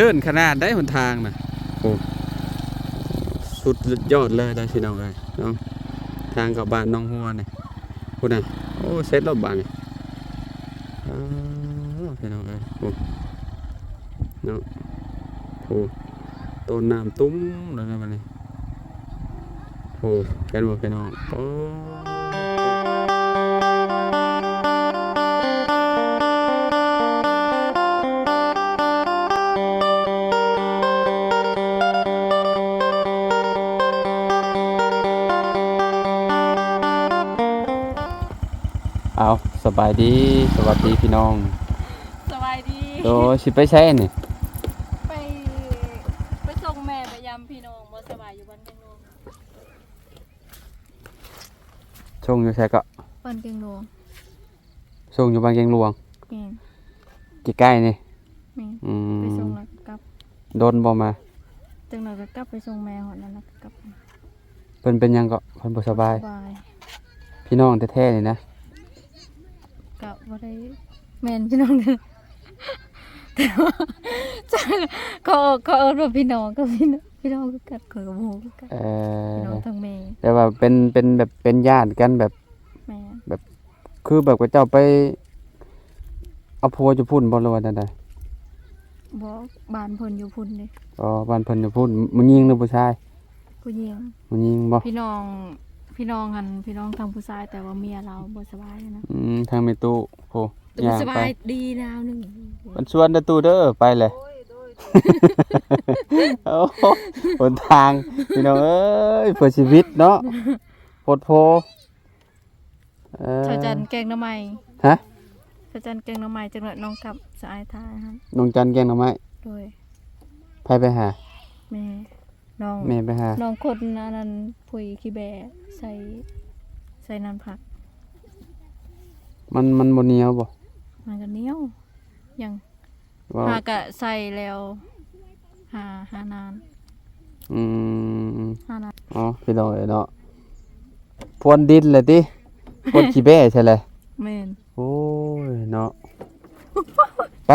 ເດີນຂະໜາດໃດຫົນທາງນະ ໂອ້ ສຸດຍອດເລີຍນະພີ່ນ້ອງເອີຍເນາະ ທາງເຂົ້າບ້ານໜອງຫົວນີ້ ພຸ້ນນະ ໂອ້ ເສັດແລ້ວບາດນີ້ ອ້າວ ພີ່ນ້ອງເອີຍ ໂອ້ ເນາະ ໂອ້ ຕົ້ນນ້ຳຕຸ້ມແລ້ວນະບາດນີ້. ໂອ້ ເຫັນບໍ່ພີ່ນ້ອງ ໂອ້ ເອົາ ສະບາຍດີ ສະຫວັດດີພີ່ນ້ອງ ສະບາຍດີ ໂດຍ ຊິໄປໃສນີ້? ໄປ ໄປສົ່ງແມ່ໄປຢາມພີ່ນ້ອງບໍ່ສະບາຍຢູ່ບ້ານແກງຫຼວງ. ສົ່ງຢູ່ໃສເກາະ? ບ້ານແກງຫຼວງ ສົ່ງຢູ່ບ້ານແກງຫຼວງ ແມ່ນ ໃກ້ໆນີ້ ແມ່ນ ອືມ ໄປສົ່ງແລ້ວກໍກັບ ດົນບໍ່ມາ? ຈັກໜ້ອຍກໍກັບ ໄປສົ່ງແມ່ຮອດນັ້ນແລ້ວກໍກັບ ເພິ່ນເປັນຫຍັງເກາະ? ເພິ່ນບໍ່ສະບາຍ ບໍ່ສະບາຍ ພີ່ນ້ອງແທ້ໆນີ້ນະ? ກໍບໍ່ໄດ້ ແມ່ນພີ່ນ້ອງ ແຕ່ວ່າ ເຂົາ ເຂົາເອີ້ນວ່າພີ່ນ້ອງ ກໍພີ່ນ້ອງ ພີ່ນ້ອງຄືກັນ ຂ້ອຍກໍບໍ່ຮູ້ຄືກັນ ເອີ ພີ່ນ້ອງທາງແມ່ ແຕ່ວ່າເປັນ ເປັນແບບເປັນຍາດກັນແບບ ແມ່ນ ແບບ ຄືແບບເຂົາເຈົ້າໄປເອົາຜົວຢູ່ພຸ້ນບໍ່ ຫຼືວ່າແນວໃດ? ບໍ່ ບ້ານເພິ່ນຢູ່ພຸ້ນເດ້ ອໍ ບ້ານເພິ່ນຢູ່ພຸ້ນ ຜູ້ຍິງ ຫຼືຜູ້ຊາຍ? ຜູ້ຍິງ ຜູ້ຍິງບໍ່? ພີ່ນ້ອງ ພີ່ນ້ອງຫັ້ນ ພີ່ນ້ອງທາງຜູ້ຊາຍ ແຕ່ວ່າເມຍລາວບໍ່ສະບາຍນະ ອືມ ທາງແມ່ຕູ້ ໂອ້ ຍ່າງໄປ ສະບາຍດີນາວໜຶ່ງ ມັນຊວນເດີຕູ້ເດີ ໄປແຫຼະ ໂອ້ ຫົນທາງ ພີ່ນ້ອງເອີຍ ເພື່ອຊີວິດເນາະ ໂພດໂພ ເອີ ສາວຈັນແກງໜໍ່ໄມ້ ຮະ? ສາວຈັນແກງໜໍ່ໄມ້ ຈັກໜ້ອຍນ້ອງກັບ ສະອາຍທ່າຫັ້ນ ນ້ອງຈັນແກງໜໍ່ໄມ້ ໂດຍ ໃຜໄປຫາ? ແມ່ ນ້ອງ ແມ່ໄປຫາ ນ້ອງຄົນອັນນັ້ນ ຜຸຍຂີ້ແບ້ໃສ່ ໃສ່ນ້ຳຜັກ ມັນ ມັນບໍ່ໜຽວບໍ່? ມັນກໍໜຽວ ຍັງ ຫາກະໃສ່ແລ້ວ ຫາ ຫານານ ອືມ ຫານານ ອໍ ພີ່ນ້ອງເອີຍເນາະ ພວນດິນແຫຼະຕິ ພວນຂີ້ແບ້ໃສ່ແຫຼະ ແມ່ນ ໂອ້ຍເນາະ ໄປ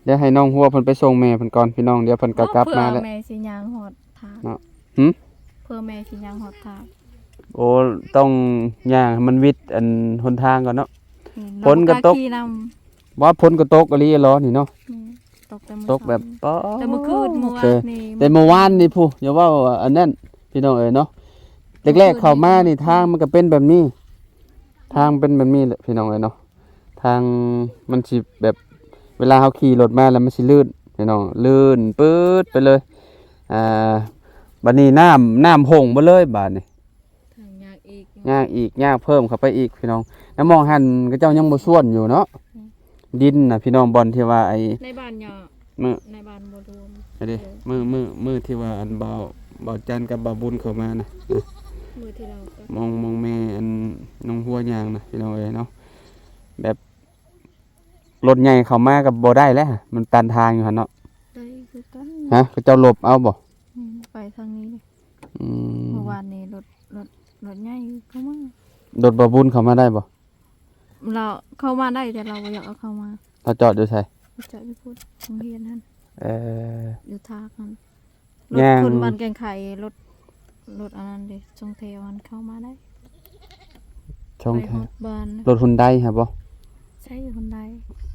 ດຽວໃຫ້ນ້ອງຫົວເພິ່ນໄປສົ່ງແມ່ເພິ່ນກ່ອນ ພີ່ນ້ອງ ດຽວເພິ່ນກໍກັບມາແລ້ວ ເພື່ອແມ່ຊິຍ່າງຮອດທາງເນາະ ຫື? ເພື່ອແມ່ຊິຍ່າງຮອດທາງ ໂອ້ ຕ້ອງຍ່າງໃຫ້ມັນວິດອັນຫົນທາງກ່ອນເນາະ ແມ່ນ ຝົນກໍຕົກ ວ່າຝົນກໍຕົກອີ່ຫຼີເນາະ ແມ່ນ ຕົກແຕ່ມື້ ຕົກແບບ ເຊົ້າ ແຕ່ມື້ຄືນ ມື້ວານນີ້ ແຕ່ມື້ວານນີ້ພຸ້ນ ຢ່າເວົ້າອັນນັ້ນ ພີ່ນ້ອງເອີຍເນາະ ແລກໆເຂົ້າມານີ້ ທາງມັນກໍເປັນແບບນີ້ ທາງເປັນແບບນີ້ແຫຼະ ພີ່ນ້ອງເອີຍເນາະ ທາງມັນຊິແບບ ເວລາເຮົາຂີ່ລົດມາແລ້ວມັນຊິລື່ນ ພີ່ນ້ອງ ລື່ນປຶດໄປເລີຍ ອ່າ ບາດນີ້ນ້ຳ ນ້ຳຫົ່ງໝົດເລີຍບາດນີ້ ທາງຍາກອີກ ຍາກອີກ ຍາກເພີ່ມເຂົ້າໄປອີກ ພີ່ນ້ອງ ນຳໝ່ອງຫັ້ນເຂົາເຈົ້າຍັງບໍ່ຊວນຢູ່ເນາະ ອືມ ດິນນະ ພີ່ນ້ອງ ບ່ອນທີ່ວ່າໄອ້ ໃນບ້ານຫຍ້າ ມື້ ໃນບ້ານບໍ່ລວມ ອັນນີ້ ເອີ ມື້ ມື້ ມື້ທີ່ວ່າອັນ ບ່າວ ບ່າວຈັນກັບບ່າວບຸນເຂົ້າມານະ ມື້ທີ່ລາວກັບ ມອງ ມອງແມ່ອັນນ້ອງຫົວຍ່າງນະ ພີ່ນ້ອງເອີຍເນາະ ແບບລົດໃຫຍ່ເຂົ້າມາກໍບໍ່ໄດ້ແລ້ວ ມັນຕັນທາງຢູ່ຫັ້ນເນາະ ໄດ້ຄືກັນ ຮະ ເຂົາເຈົ້າຫຼົບເອົາບໍ່? ອືມ ໄປທາງນີ້ເດ້ ອືມ ເມື່ອວານນີ້ລົດ ລົດ ລົດໃຫຍ່ເຂົ້າມາ ລົດບ່າວບຸນເຂົ້າມາໄດ້ບໍ່? ລາວເຂົ້າມາໄດ້ ແຕ່ລາວບໍ່ຢາກເອົາເຂົ້າມາ ລາວຈອດຢູ່ໃສ? ລາວຈອດຢູ່ພຸ້ນ ໂຮງຮຽນຫັ້ນ ເອີ ຢູ່ທາກຫັ້ນ ລົດ ຍ່າງ ຄົນບ້ານແກ່ງໄຄ ລົດ ລົດອັນນັ້ນເດ້ ສອງແຖວຫັ້ນເຂົ້າມາໄດ້ ສອງແຖວ ໄປຮອດບ້ານ ລົດຮຸນໄດຫັ້ນບໍ່? ໃຊ່ ຮຸນໄດ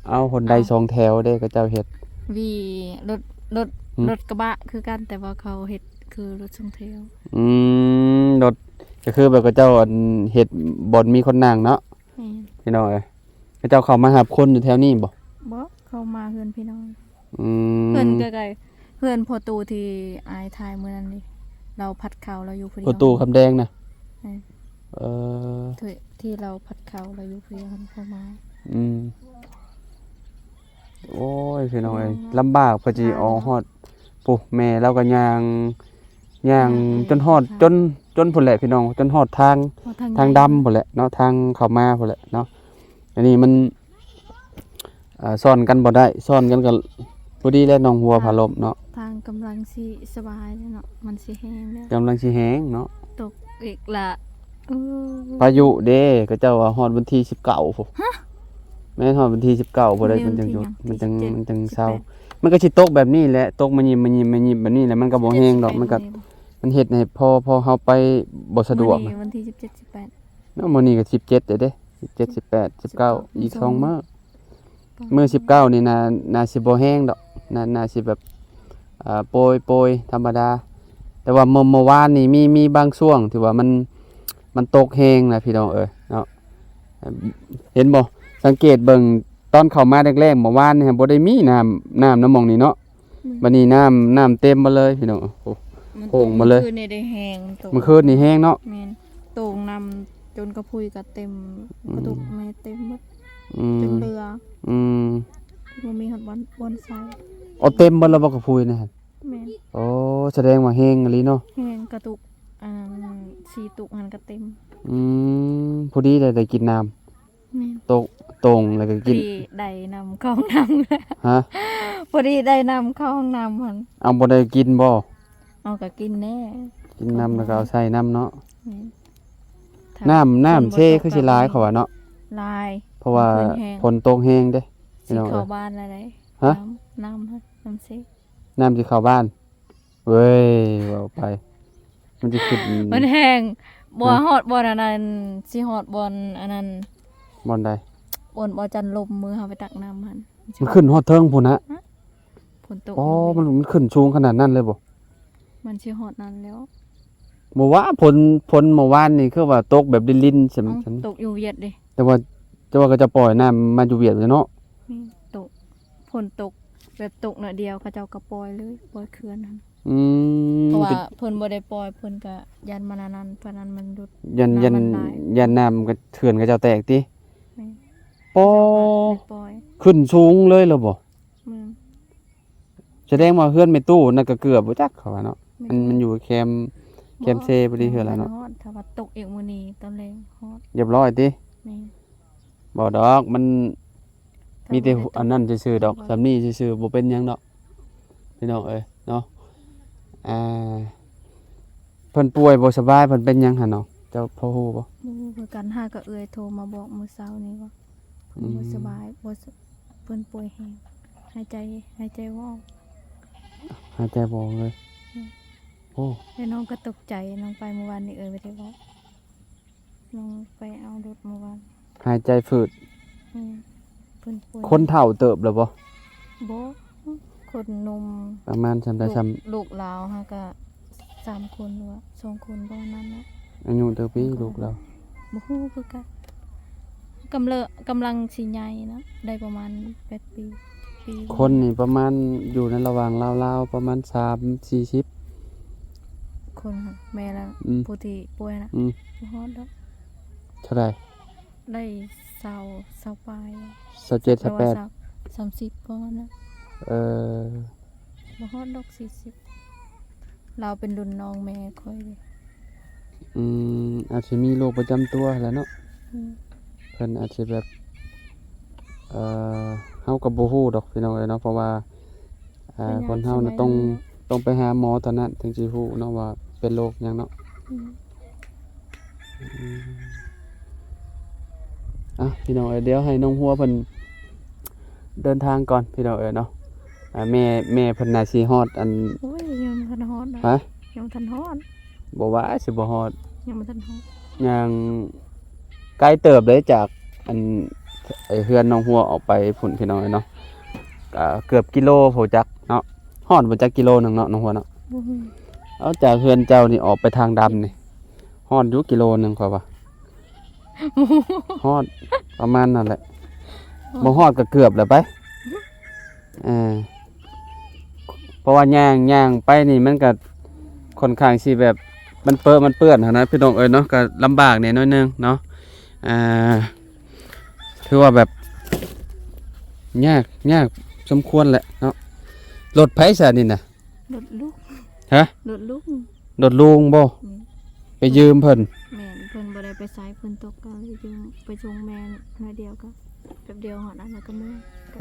ເອົ້າ ຮຸນໄດ ເອົ້າ ສອງແຖວເດ້ ເຂົາເຈົ້າເຮັດ ວີ ລົດ ລົດ ຫື? ລົດກະບະຄືກັນ ແຕ່ວ່າເຂົາເຮັດຄືລົດສອງແຖວ ອືມ ລົດ ກໍຄືແບບເຂົາເຈົ້າອັນເຮັດບ່ອນມີຄົນນັ່ງເນາະ ແມ່ນ ພີ່ນ້ອງເອີຍ ເຂົາເຈົ້າເຂົ້າມາຮັບຄົນຢູ່ແຖວນີ້ບໍ່? ບໍ່ ເຂົ້າມາເຮືອນພີ່ນ້ອງ ອືມ ເຮືອນໃກ້ໆ ເຮືອນພໍ່ຕູ້ທີ່ອ້າຍຖ່າຍມື້ນັ້ນນີ້ ລາວພັດເຂົ້າ ລາວຢູ່ຜູ້ດຽວ ພໍ່ຕູ້ຄຳແດງນະ ເອີ ເອີ ທີ່ ທີ່ລາວພັດເຂົ້າ ລາວຢູ່ຜູ້ດຽວ ເຂົາມາ ອືມ ໂອ້ຍ ພີ່ນ້ອງເອີຍ ອືມ ລຳບາກ ເພິ່ນຊິອອກຮອດ ພຸ້ນ ແມ່ລາວກໍຍ່າງ ຍ່າງ ຍ່າງ ເອີ ຈົນຮອດ ເອີ ຈົນ ຈົນພຸ້ນແຫຼະພີ່ນ້ອງ ຈົນຮອດທາງ ຮອດທາງ ທາງດຳພຸ້ນແຫຼະເນາະ ທາງເຂົ້າມາພຸ້ນແຫຼະເນາະ ອັນນີ້ມັນ ເອີ ຊ້ອນກັນບໍ່ໄດ້ ຊ້ອນກັນກໍພໍດີແຫຼະ ນ້ອງຫົວ ອ່າ ພາລົມເນາະ ທາງກຳລັງຊິສະບາຍແລ້ວເນາະ ມັນຊິແຫ້ງແລ້ວ ກຳລັງຊິແຫ້ງເນາະ ຕົກອີກລະ ເອີ ພາຍຸເດ້ ເຂົາເຈົ້າວ່າຮອດວັນທີສິບເກົ້າພຸ້ນ ຮະ? ແມ່ນ ຮອດວັນທີສິບເກົ້າພຸ້ນເດ້ ມັນຈັ່ງຢຸດ ມັນຈັ່ງ ມັນຈັ່ງເຊົາ ສິບແປດ ມັນກໍຊິຕົກແບບນີ້ແຫຼະ ຕົກມາຍິບ ມາຍິບ ມາຍິບແບບນີ້ແຫຼະ ມັນກໍບໍ່ແຮງດອກ ມັນກໍ ມັນເຮັດໃຫ້ພໍ ພໍເຮົາໄປບໍ່ສະດວກ ມື້ນີ້ວັນທີສິບເຈັດ ສິບແປດ ເນາະ ມື້ນີ້ກໍສິບເຈັດແລ້ວເດ້ ສິບເຈັດ ສິບແປດ ສິບເກົ້າ ອີກສອງມື້ ມື້ສິບເກົ້ານີ້ໜ້າ ໜ້າຊິບໍ່ແຮງດອກ ໜ້າ ໜ້າຊິແບບ ອ່າ ໂປຍໆ ທຳມະດາ ແຕ່ວ່າເມື່ອ ເມື່ອວານນີ້ມີ ມີບາງຊ່ວງທີ່ວ່າມັນ ມັນຕົກແຮງນະພີ່ນ້ອງເອີຍເນາະ ເຫັນບໍ່? ສັງເກດເບິ່ງຕອນເຂົ້າມາແລກໆ ເມື່ອວານນີ້ບໍ່ໄດ້ມີນ້ຳ ນ້ຳນຳໝ່ອງນີ້ເນາະ ອືມ ບັດນີ້ນ້ຳ ນ້ຳເຕັມໝົດເລີຍພີ່ນ້ອງ ໂອ້ ມັນໂປ່ງໝົດເລີຍ ມື້ຄືນນີ້ໄດ້ແຮງ ມື້ຄືນນີ້ແຮງເນາະ ແມ່ນ ໂຕ່ງນ້ຳຈົນກະພຸຍກໍເຕັມ ອືມ ກະຕຸກແມ່ເຕັມໝົດ ອືມ ຈົນເຫຼືອ ອືມ ບໍ່ມີຮອດບ່ອນ ບ່ອນໃສ່ ເອົາເຕັມໝົດແລ້ວບໍ່ກະພຸຍນະ? ແມ່ນ ໂອ້ ສະແດງວ່າແຮງອີ່ຫຼີເນາະ ແຮງກະຕຸກ ອ່າ ສີ່ຕຸກຫັ້ນກະເຕັມ ອືມ ພໍດີໄດ້ ໄດ້ກິນນ້ຳ ແມ່ນ ໂຕ ໂຕ່ງແລ້ວກໍກິນ ພໍດີໄດ້ນ້ຳຂອງນ້ຳ ຮະ ພໍດີໄດ້ນ້ຳຂອງນ້ຳຫັ້ນ ເອົາ ບໍ່ໄດ້ກິນບໍ່? ເອົາ ກໍກິນແດ່ ກິນນ້ຳແລ້ວກໍເອົາໃສ່ນ້ຳເນາະ ແມ່ນ ນ້ຳ ນ້ຳເຊຄືຊິຫຼາຍເຂົາວ່າເນາະ ຫຼາຍ ເພາະວ່າຝົນຕົກແຮງເດ້ ຊິເຂົ້າບ້ານແລ້ວເດ້ ຮະ ນ້ຳ ນ້ຳຫັ້ນ ນ້ຳເຊ ນ້ຳຊິເຂົ້າບ້ານ ເວີຍ ເວົ້າໄປ ມັນຊິຂຶ້ນ ມັນແຮງ ບໍ່ຮອດບ່ອນອັນນັ້ນ ຊິຮອດບ່ອນອັນນັ້ນ ບ່ອນໃດ? ບ່ອນບໍ່ຈັນລົມ ມື້ເຮົາໄປຕັກນ້ຳຫັ້ນ ມັນຂຶ້ນຮອດເທິງພຸ້ນນະ ຝົນຕົກ ອໍ ມັນ ມັນຂຶ້ນສູງຂະໜາດນັ້ນເລີຍບໍ່? ມັນຊິຮອດນັ້ນແລ້ວ ບໍ່ວ່າຝົນ ຝົນເມື່ອວານນີ້ຄືວ່າຕົກແບບລິນໆ ເອົ້າ ຕກຢູ່ຫວຽດເດ້ ແຕ່ວ່າ ແຕ່ວ່າເຂົາເຈົ້າປ່ອຍນ້ຳມາຢູ່ຫວຽດເນາະ ແມ່ນ ຕົກ ຝົນຕົກແບບຕົກໜ້ອຍດຽວ ເຂົາເຈົ້າກໍປ່ອຍເລີຍ ປ່ອຍເຂື່ອນຫັ້ນ ອືມ ເພາະວ່າເພິ່ນບໍ່ໄດ້ປ່ອຍ ເພິ່ນກໍຢ້ານມັນອັນນັ້ນ ເພາະນັ້ນມັນຫຼຸດ ຢ້ານ ຢ້ານ ຢ້ານນ້ຳເຂື່ອນເຂົາເຈົ້າແຕກຕິ ແມ່ນ ປໍ ເຂົາເຈົ້າກໍໄດ້ປ່ອຍ ຂຶ້ນສູງເລີຍແລ້ວບໍ່? ແມ່ນ ສະແດງວ່າເຮືອນແມ່ຕູ້ນັ້ນກໍເກືອບບໍ່ຈັກ ເຂົາວ່າເນາະ ມັນ ມັນຢູ່ແຄມ ແຄມເຊພໍດີເຮືອນລະເນາະ ຮອດ ຖ້າວ່າຕົກອີກມື້ນີ້ຕອນແລງຮອດ ຮຽບຮ້ອຍຕິ ແມ່ນ ບໍ່ດອກ ມັນມີແຕ່ອັນນັ້ນຊື່ໆດອກ ສ່ຳນີ້ຊື່ໆ ບໍ່ເປັນຫຍັງດອກ ພີ່ນ້ອງເອີຍເນາະ ອ່າ ເພິ່ນປ່ວຍບໍ່ສະບາຍ ເພິ່ນເປັນຫຍັງຫັ້ນເນາະ ເຈົ້າພໍຮູ້ບໍ່? ບໍ່ຮູ້ຄືກັນ ຫາກໍເອື້ອຍໂທມາບອກມື້ເຊົ້ານີ້ວ່າ ອືມ ບໍ່ສະບາຍ ບໍ່ສະ ເພິ່ນປ່ວຍແຮງ ຫາຍໃຈ ຫາຍໃຈບໍ່ອອກ ຫາຍໃຈບໍ່ອອກເລີຍ ອືມ ໂອ້ ແລ້ວນ້ອງກໍຕົກໃຈ ນ້ອງໄປມື້ວານນີ້ ເອື້ອຍບໍ່ໄດ້ບອກ ນ້ອງໄປເອົາລົດມື້ວານ ຫາຍໃຈຝືດ ອືມ ເພິ່ນປ່ວຍ ຄົນເຖົ້າເຕີບແລ້ວບໍ່? ບໍ່ ຄົນໜຸ່ມ ປະມານສ່ຳໃດ ສ່ຳ ລູກລາວຫາກະສາມຄົນ ຫຼືວ່າສອງຄົນປະມານນັ້ນແຫຼະ ອາຍຸຈັກປີລູກລາວ? ບໍ່ຮູ້ຄືກັນ ກຳເລີ ກຳລັງຊິໃຫຍ່ນະ ໄດ້ປະມານແປດປີ ປີ ຄົນນີ້ປະມານຢູ່ໃນລະຫວ່າງລາວໆ ປະມານສາມສີ່ສິບ ຄົນຫັ້ນ ແມ່ນລະ ອືມ ຜູ້ທີ່ປ່ວຍນະ ອືມ ບໍ່ຮອດດອກ ເທົ່າໃດ? ໄດ້ຊາວ ຊາວປາຍ ຊາວເຈັດ ຊາວແປດ ສາມສິບປະມານນັ້ນ ເອີ ບໍ່ຮອດດອກສີ່ສິບ ລາວເປັນລຸ້ນນ້ອງແມ່ຂ້ອຍເດ້ ອືມ ອາດຊິມີໂລກປະຈຳຕົວຫັ້ນແຫຼະເນາະ ອືມ ເພິ່ນອາດຊິແບບ ເອີ ເຮົາກໍບໍ່ຮູ້ດອກພີ່ນ້ອງເອີຍເນາະ ເພາະວ່າ ອ່າ ຄົນເຮົານະຕ້ອງ ຕ້ອງໄປຫາໝໍເທົ່ານັ້ນ ເຖິງຊິຮູ້ເນາະວ່າເປັນໂລກຫຍັງເນາະ ອືມ ອືມ ອ່ະ ພີ່ນ້ອງເອີຍ ດຽວໃຫ້ນ້ອງຫົວເພິ່ນເດີນທາງກ່ອນ ພີ່ນ້ອງເອີຍເນາະ ອ່າ ແມ່ ແມ່ເພິ່ນໜ້າຊິຮອດອັນ ໂອ້ຍ ຍັງບໍ່ທັນຮອດ ຮະ? ຍັງບໍ່ທັນຮອດ ບໍ່ວ່າຊິບໍ່ຮອດ ຍັງບໍ່ທັນຮອດ ຍ່າງໄກເຕີບເດ້ ຈາກອັນ ເຮືອນນ້ອງຫົວອອກໄປພຸ້ນ ພີ່ນ້ອງເອີຍເນາະ ກະເກືອບກິໂລພຸ້ນຈັກເນາະ ຮອດບໍ່ຈັກກິໂລໜຶ່ງເນາະ ນ້ອງຫົວເນາະ ບໍ່ຮູ້ ເອົາ ຈາກເຮືອນເຈົ້ານີ້ອອກໄປທາງດຳນີ້ ຮອດຢູ່ກິໂລໜຶ່ງຂ້ອຍວ່າ ຮອດ ປະມານນັ້ນແຫຼະ ຮອດ ບໍ່ຮອດກໍເກືອບແຫຼະໄປ ເອີ ເພາະວ່າຍ່າງ ຍ່າງໄປນີ້ມັນກໍຄ່ອນຂ້າງຊິແບບ ມັນເປິະມັນເປື້ອນຫັ້ນນະ ພີ່ນ້ອງເອີຍເນາະ ກໍລຳບາກແດ່ໜ້ອຍໜຶ່ງເນາະ ອ່າ ຖືວ່າແບບຍາກ ຍາກສົມຄວນແຫຼະເນາະ ລົດໃຜຊະນີ້ນະ? ລົດລູກ ຮະ? ລົດລູກ ລົດລຸງບໍ່? ແມ່ນ ໄປຢືມເພິ່ນ ແມ່ນ ເພິ່ນບໍ່ໄດ້ໄປໃຊ້ ເພິ່ນຕົກກໍເລີຍຢືມໄປສົ່ງແມ່ໜ້ອຍດຽວ ກໍແປັບດຽວຮອດອັນ ແລ້ວກໍເມືອ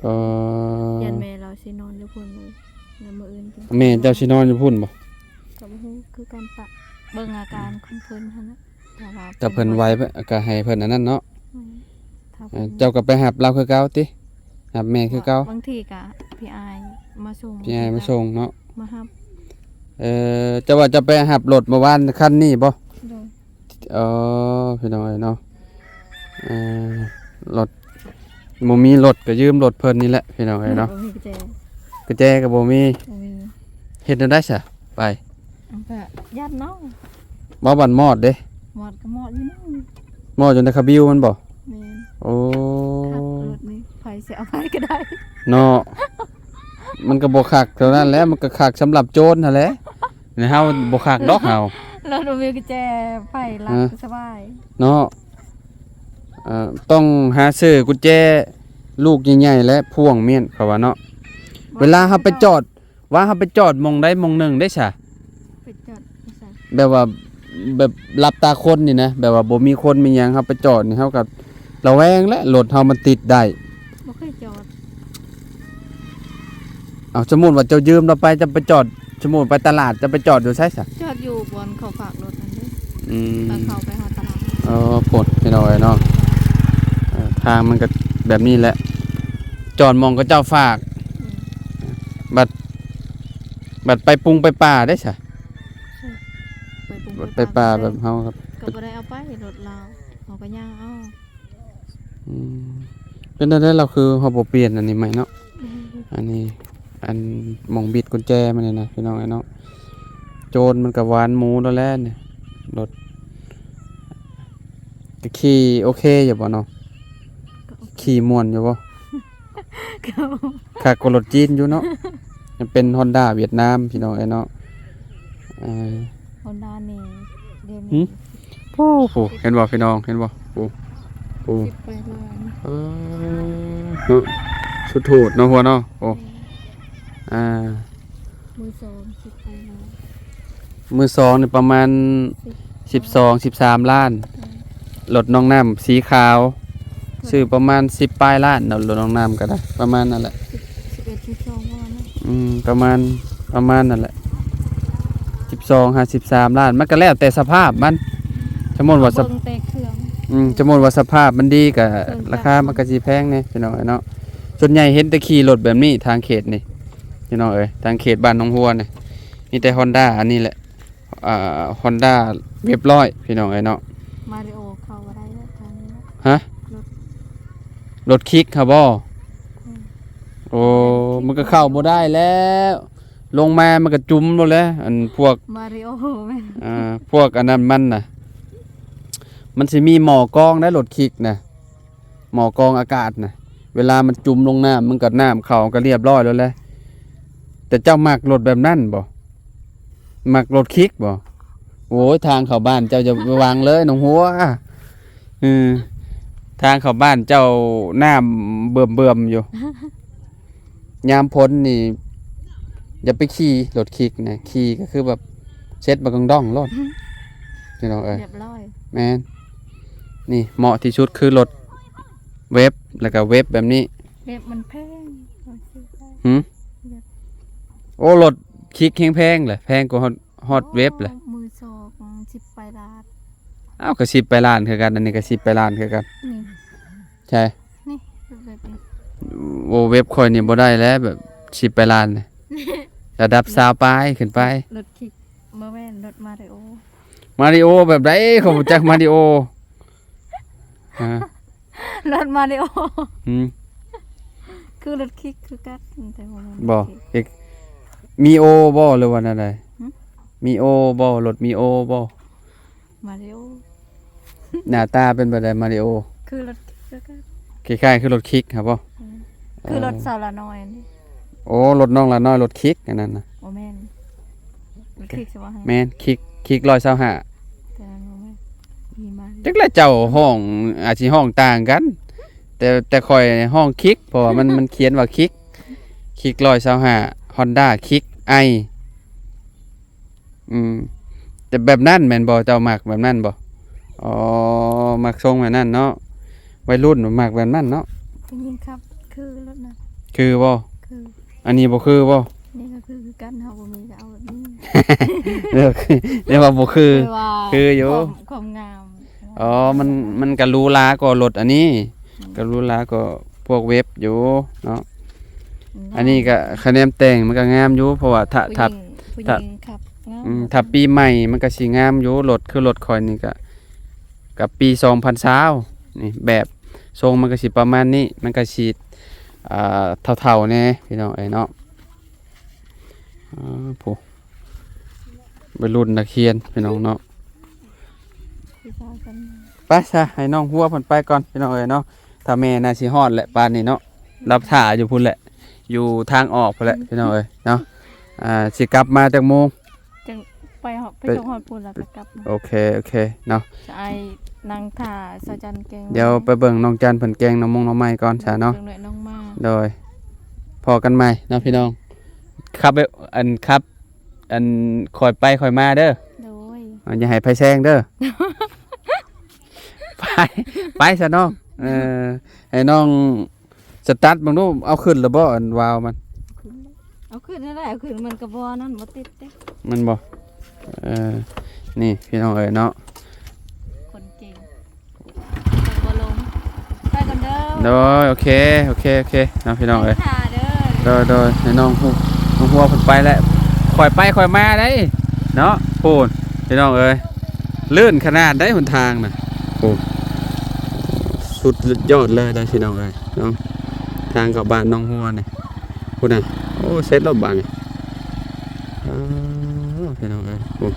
ເອີ ຢ້ານແມ່ລາວຊິນອນຢູ່ພຸ້ນ ແລ້ວມື້ອື່ນ ແມ່ເຈົ້າຊິນອນຢູ່ພຸ້ນບໍ່? ກໍບໍ່ຮູ້ຄືກັນ ປະ ເບິ່ງອາການຂອງເພິ່ນຫັ້ນນະ ຖ້າວ່າ ຖ້າເພິ່ນໄຫວ ເພິ່ນ ກໍໃຫ້ເພິ່ນອັນນັ້ນເນາະ ອືມ ຖ້າເພິ່ນ ເອີ ເຈົ້າກໍໄປຮັບລາວຄືເກົ່າຕິ? ຮັບແມ່ຄືເກົ່າ ບາງທີກໍພີ່ອ້າຍ ມາສົ່ງ ພີ່ໃຫຍ່ມາສົ່ງເນາະ ມາຮັບ. ເອີ ເຈົ້າວ່າເຈົ້າໄປຮັບລົດເມື່ອວານຄັນນີ້ບໍ່? ໂດຍ. ອໍ ພີ່ນ້ອງເອີຍເນາະ ເອີ ລົດ ບໍ່ມີລົດກໍຢືມລົດເພິ່ນນີ້ແຫຼະ ພີ່ນ້ອງເອີຍເນາະ. ບໍ່ມີກະແຈ ກະແຈກໍບໍ່ມີ ບໍ່ມີ. ເຮັດແນວໃດຊະ ໄປ? ເອົາກະຢ້ານເນາະ ບໍ່ ບັດມອດເດ້ ມອດກໍມອດຢູ່ນັ້ນ ມອດຢູ່ໃນຄາບິວມັນບໍ່? ແມ່ນ. ໂອ້ ຂັບລົດນີ້ໃຜຊິເອົາໄປກໍໄດ້ເນາະ ມັນກໍບໍ່ຄັກເທົ່ານັ້ນແຫຼະ ມັນກໍຄັກສຳລັບໂຈນຫັ້ນແຫຼະ ແນວເຮົາບໍ່ຄັກດອກເຮົາ ລົດບໍ່ມີກະແຈ ໄປລັກ ຮະ ສະບາຍເນາະ. ເອີ ຕ້ອງຫາຊື້ກຸນແຈລູກໃຫຍ່ໆ ແລະພວງມ້ຽນ ເຂົາວ່າເນາະ ເວລາເຮົາໄປຈອດ ວ່າເຮົາໄປຈອດໝ່ອງໃດໝ່ອງໜຶ່ງເດ້ຊະ ໄປຈອດຢູ່ໃສ? ແບບວ່າ ແບບຫຼັບຕາຄົນນີ້ນະ ແບບວ່າບໍ່ມີຄົນມີຫຍັງ ເຮົາໄປຈອດນີ້ ເຮົາກໍລະແວງແຫຼະ ລົດເຮົາມັນຕິດໄດ້ ບໍ່ເຄີຍຈອດ. ເອົາ ສົມມຸດວ່າເຈົ້າຢືມລາວໄປ ເຈົ້າໄປຈອດ ສົມມຸດໄປຕະຫຼາດ ເຈົ້າໄປຈອດຢູ່ໃສຊະ? ຈອດຢູ່ບ່ອນເຂົາຝາກລົດຫັ້ນເດ້. ອືມ ຕອນເຂົ້າໄປຮອດຕະຫຼາດ. ເອີ ໂພດ ພີ່ນ້ອງເອີຍເນາະ ເອີ ທາງມັນກໍແບບນີ້ແຫຼະ ຈອດໝ່ອງເຂົາເຈົ້າຝາກ. ອືມ ບັດ ບັດໄປປຸງໄປປ່າເດ້ຊະ? ໄປປຸງໄປປ່າ ໄປປ່າແບບເຮົາ ກໍບໍ່ໄດ້ເອົາໄປລົດລາວ ເຮົາກໍຍ່າງເອົາ. ອືມ ເປັນແນວໃດລາວຄືເຮົາບໍ່ປ່ຽນອັນນີ້ໃໝ່ເນາະ? ອືມ ອັນນີ້ ອັນໝ່ອງບິດກຸນແຈມັນນີ້ນະ ພີ່ນ້ອງເອີຍເນາະ ໂຈນມັນກໍຫວານໝູແລ້ວແຫຼະນີ້ ລົດ ແຕ່ຂີ່ໂອເຄຢູ່ບໍ່ເນາະ? ກໍໂອເຄ ຂີ່ມ່ວນຢູ່ບໍ່? ກໍ ຄັກກວ່າລົດຈີນຢູ່ເນາະ ຍັງເປັນຮອນດ້າຫວຽດນາມ ພີ່ນ້ອງເອີຍເນາະ. ເອີ ຮອນດ້ານີ້ ດຽວນີ້ ຫື ໂອ້ໂຫ ເຫັນບໍ່ພີ່ນ້ອງ ເຫັນບໍ່? ໂອ້ ໂອ້ ສິບປາຍລ້ານ. ເອີ ເນາະ ສຸດໂຫດເນາະ ຫົວເນາະ ໂອ້ ແມ່ນ ອ່າ ມືສອງ ສິບປາຍລ້ານ ມືສອງນີ້ປະມານ ສິບ ສິບສອງ ສິບສາມລ້ານ. ອືມ ລົດນ້ອງນ້ຳສີຂາວ ຊື້ປະມານສິບປາຍລ້ານເນາະ ລົດນ້ອງນ້ຳກໍໄດ້ ປະມານນັ້ນແຫຼະ ສິບ ສິບເອັດ ສິບສອງ ປະມານນັ້ນ. ອືມ ປະມານ ປະມານນັ້ນແຫຼະ ສິບສອງຫາສິບສາມລ້ານ ມັນກໍແລ້ວແຕ່ສະພາບມັນ. ສົມມຸດວ່າ ເບິ່ງແຕ່ເຄື່ອງ ອືມ ສົມມຸດວ່າສະພາບມັນດີກໍ ເຄື່ອງຈັກ ລາຄາມັນກໍຊິແພງແດ່ ພີ່ນ້ອງເອີຍເນາະ. ສ່ວນໃຫຍ່ເຫັນແຕ່ຂີ່ລົດແບບນີ້ ທາງເຂດນີ້ ພີ່ນ້ອງເອີຍ ທາງເຂດບ້ານໜອງຫົວນີ້ ມີແຕ່ຮອນດ້າອັນນີ້ແຫຼະ ອ່າ ຮອນດ້າເວັບຮ້ອຍ ພີ່ນ້ອງເອີຍເນາະ. ມາຣິໂອເຂົ້າບໍ່ໄດ້ແລ້ວທາງນີ້ນະ. ຮະ? ລົດ ລົດຄິກຫັ້ນບໍ່? ອືມ ໂອ້ ມັນກໍເຂົ້າບໍ່ໄດ້ແລ້ວ ລົງມາມັນກໍຈຸ່ມໂລດແຫຼະ ອັນພວກມາຣິໂອແມ່ນ ອ່າ ພວກອັນນັ້ນມັນນະ ມັນຊິມີໝໍ້ກອງໄດ໋ ລົດຄິກນະ. ໝໍ້ກອງອາກາດນະ ເວລາມັນຈຸ່ມລົງນ້ຳ ມັນກໍ ນ້ຳເຂົ້າກໍລຽບຮ້ອຍແລ້ວແຫຼະ. ແຕ່ເຈົ້າມັກລົດແບບນັ້ນບໍ່? ມັກລົດຄິກບໍ່? ໂອ້ຍ ທາງເຂົ້າບ້ານເຈົ້າຢ່າຫວັງເລີຍ ໜອງຫົວ. ເອີ ທາງເຂົ້າບ້ານເຈົ້ານ້ຳເບິ່ມໆຢູ່. ຍາມຝົນນີ້ຢ່າໄປຂີ່ລົດຄິກນະ ຂີ່ກໍຄືແບບເຊັດບັກກອງດອງໂລດ ພີ່ນ້ອງເອີຍ. ລຽບຮ້ອຍ ແມ່ນ. ນີ້ເໝາະທີ່ສຸດຄືລົດເວັບ ແລ້ວກໍເວັບແບບນີ້. ເວັບມັນແພງ ຫື? ໂອ້ ລົດຄິກແຮງແພງແຫຼະ ແພງກວ່າຮອດ ຮອດເວັບແຫຼະ. ໂອ້ ມືສອງ ສິບປາຍລ້ານ. ເອົ້າ ກໍສິບປາຍລ້ານຄືກັນ ອັນນີ້ກໍສິບປາຍລ້ານຄືກັນ. ນີ້ ໃຊ່ ນີ້ ແບບນີ້. ໂອ້ ເວັບຂ້ອຍນີ້ບໍ່ໄດ້ແລ້ວ ແບບສິບປາຍລ້ານນີ້ ລະດັບຊາວປາຍຂຶ້ນໄປ. ລົດຄິກ ບໍ່ແມ່ນ ລົດມາຣິໂອ. ມາຣິໂອແບບໃດ? ຂ້ອຍບໍ່ຈັກມາຣິໂອ. ຮະ? ລົດມາຣິໂອ. ຫື? ຄືລົດຄິກຄືກັນ ແຕ່ວ່າມັນບໍ່ ຄິກ ມີໂອບໍ່ ຫຼືວ່າແນວໃດ? ຫື? ມີໂອບໍ່? ລົດມີໂອບໍ່? ມາຣິໂອ. ໜ້າຕາເປັນແບບໃດມາຣິໂອ? ຄືລົດຄິກຄືກັນ. ຄ້າຍໆຄືລົດຄິກຫັ້ນບໍ່? ອືມ ຄືລົດ ເອີ ສາວລານ້ອຍຫັ້ນເດ. ໂອ້ ລົດນ້ອງລານ້ອຍ ລົດຄິກອັນນັ້ນນະ. ບໍ່ແມ່ນ ລົດຄິກຊິວ່າ ແມ່ນ ຄິກ ຄິກຮ້ອຍຊາວຫ້າ. ແຕ່ນັ້ນບໍ່ແມ່ນ ມີມາ ຈັກແຫຼະ ເຈົ້າຮ້ອງອາດຊິຮ້ອງຕ່າງກັນ ແຕ່ ແຕ່ຂ້ອຍຮ້ອງຄິກ ເພາະວ່າມັນ ມັນຂຽນວ່າຄິກ ຄິກຮ້ອຍຊາວຫ້າ ຮອນດ້າຄິກໄອ. ອືມ ແຕ່ແບບນັ້ນແມ່ນບໍ່? ເຈົ້າມັກແບບນັ້ນບໍ່? ອໍ ມັກຊົງແບບນັ້ນເນາະ ໄວລຸ້ນມັກແບບນັ້ນເນາະ. ຜູ້ຍິງຂັບຄືລົດນະ. ຄືບໍ່? ຄື. ອັນນີ້ບໍ່ຄືບໍ່? ນີ້ກໍຄື ຄືກັນ ເຮົາບໍ່ມີກໍເອົາແບບນີ້. ແນວ ແນວວ່າບໍ່ຄື ຄືຢູ່ ຄວາມ ຄວາມງາມ. ອໍ ມັນ ມັນກໍຫຼູຫຼາກວ່າລົດອັນນີ້. ອືມ ກໍຫຼູຫຼາກວ່າພວກເວັບຢູ່ເນາະ. ອື ອັນນີ້ກໍຄະແນນແຕ່ງມັນກໍງາມຢູ່ ເພາະວ່າຖ້າ ຖ້າ ຜູ້ຍິງ ຜູ້ຍິງຂັບງາມ ອືມ ຖ້າປີໃໝ່ມັນກໍຊິງາມຢູ່. ລົດຄືລົດຂ້ອຍນີ້ກໍ ກໍປີສອງພັນຊາວ ນີ້ ແບບຊົງມັນກໍຊິປະມານນີ້ ມັນກໍຊິ ອ່າ ເທົາໆແດ່ພີ່ນ້ອງເອີຍເນາະ. ອ່າ ຜູ້ ໄວລຸ້ນນັກຮຽນພີ່ນ້ອງເນາະ. ໄປຊະ ໃຫ້ນ້ອງຫົວເພິ່ນໄປກ່ອນພີ່ນ້ອງເອີຍເນາະ. ຖ້າແມ່ໜ້າຊິຮອດແຫຼະປານນີ້ເນາະ ລາວຖ້າຢູ່ພຸ້ນແຫຼະ ຢູ່ທາງອອກພຸ້ນແຫຼະ ອືມ ພີ່ນ້ອງເອີຍເນາະ. ອ່າ ຊິກັບມາຈັກໂມງ? ຈັ່ງໄປຮອດ ໄປ ໄປສົ່ງຮອດພຸ້ນແລ້ວກໍກັບມາ. ໂອເຄ ໂອເຄເນາະ. ຈະອ້າຍນັ່ງຖ້າສາວຈັນແກງ ດຽວໄປເບິ່ງນ້ອງຈັນເພິ່ນແກງໜໍ່ມົງໜໍ່ໄມ້ກ່ອນຊະເນາະ. ເບິ່ງໜ້ອຍນ້ອງມາ ໂດຍ ພໍ້ກັນໃໝ່ເນາະພີ່ນ້ອງ. ຂັບ ອັນ ຂັບ ອັນ ຄ່ອຍໄປຄ່ອຍມາເດີ. ໂດຍ ເອີ ຢ່າໃຫ້ໃຜແຊງເດີ. ໄປ ໄປຊະນ້ອງ. ເອີ ໃຫ້ນ້ອງສະຕາດເບິ່ງດູ ເອົາຂຶ້ນແລ້ວບໍ່ ອັນວາວມັນ? ເອົາຂຶ້ນແລ້ວ ເອົາຂຶ້ນນັ້ນແຫຼະ ເອົາຂຶ້ນມັນກໍບໍ່ນັ້ນ ບໍ່ຕິດເດ້ ມັນບໍ່? ເອີ ນີ້ພີ່ນ້ອງເອີຍເນາະ ຄົນເກັ່ງ ບໍ່ລົງ. ໄປກ່ອນເດີ. ໂດຍ ໂອເຄ ໂອເຄ ໂອເຄເນາະ ພີ່ນ້ອງເອີຍ. ໂດຍ ໂດຍ ໃຫ້ນ້ອງຫົວ ນ້ອງຫົວເພິ່ນໄປແຫຼະ ຄ່ອຍໄປຄ່ອຍມາໄດ໋ເນາະ. ພຸ້ນ ພີ່ນ້ອງເອີຍ ລື່ນຂະໜາດໃດຫົນທາງນະ. ໂອ້ ສຸດຍອດເລີຍໄດ໋ພີ່ນ້ອງເອີຍເນາະ ທາງເຂົ້າບ້ານໜອງຫົວນີ້. ພຸ້ນນະ ໂອ້ ເສັດແລ້ວບາດນີ້. ອ້າວ ພີ່ນ້ອງເອີຍ ໂອ້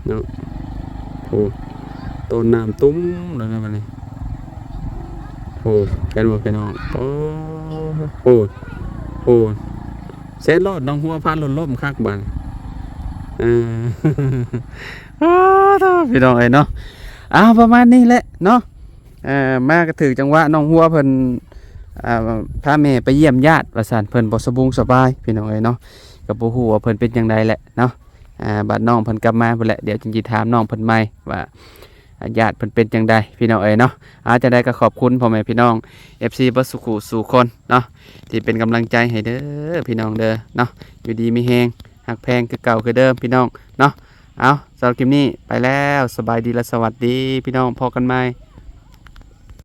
ເນາະ ໂອ້ ຕົ້ນນ້ຳຕຸ້ມເລີຍນະບາດນີ້. ໂອ້ ເຫັນບໍ່ພີ່ນ້ອງ? ໂອ້ ໂອ້ ໂອ້ ເສັດໂລດ ໜອງຫົວພາລົດລົ້ມຄັກບາດນີ້. ເອີ ອ້າວ ພີ່ນ້ອງເອີຍເນາະ. ອ້າວ ປະມານນີ້ແຫຼະເນາະ. ເອີ ມາກໍຖືກຈັງຫວະ ນ້ອງຫົວເພິ່ນ ອ່າ ພາແມ່ໄປຢ້ຽມຍາດວ່າຊັ້ນ ເພິ່ນບໍ່ສະບຸງສະບາຍ ພີ່ນ້ອງເອີຍເນາະ. ກໍບໍ່ຮູ້ວ່າເພິ່ນເປັນຈັ່ງໃດແຫຼະເນາະ. ອ່າ ບາດນ້ອງເພິ່ນກັບມາພຸ້ນແຫຼະ ດຽວຈຶ່ງຊິຖາມນ້ອງເພິ່ນໃໝ່ວ່າ ອ່າ ຍາດເພິ່ນເປັນຈັ່ງໃດ ພີ່ນ້ອງເອີຍເນາະ. ອ່າ ຈັ່ງໃດກໍຂອບຄຸນພໍ່ແມ່ພີ່ນ້ອງ ເອັຟຊີ ເບິດສູ່ຄູ່ສູ່ຄົນເນາະ ທີ່ເປັນກຳລັງໃຈໃຫ້ເດີ ພີ່ນ້ອງເດີເນາະ. ຢູ່ດີມີແຮງ ຮັກແພງຄືເກົ່າຄືເດີມ ພີ່ນ້ອງເນາະ. ເອົາ ສຳລັບຄລິບນີ້ໄປແລ້ວ ສະບາຍດີ ແລະ ສະຫວັດດີ ພີ່ນ້ອງ ພໍ້ກັນໃໝ່.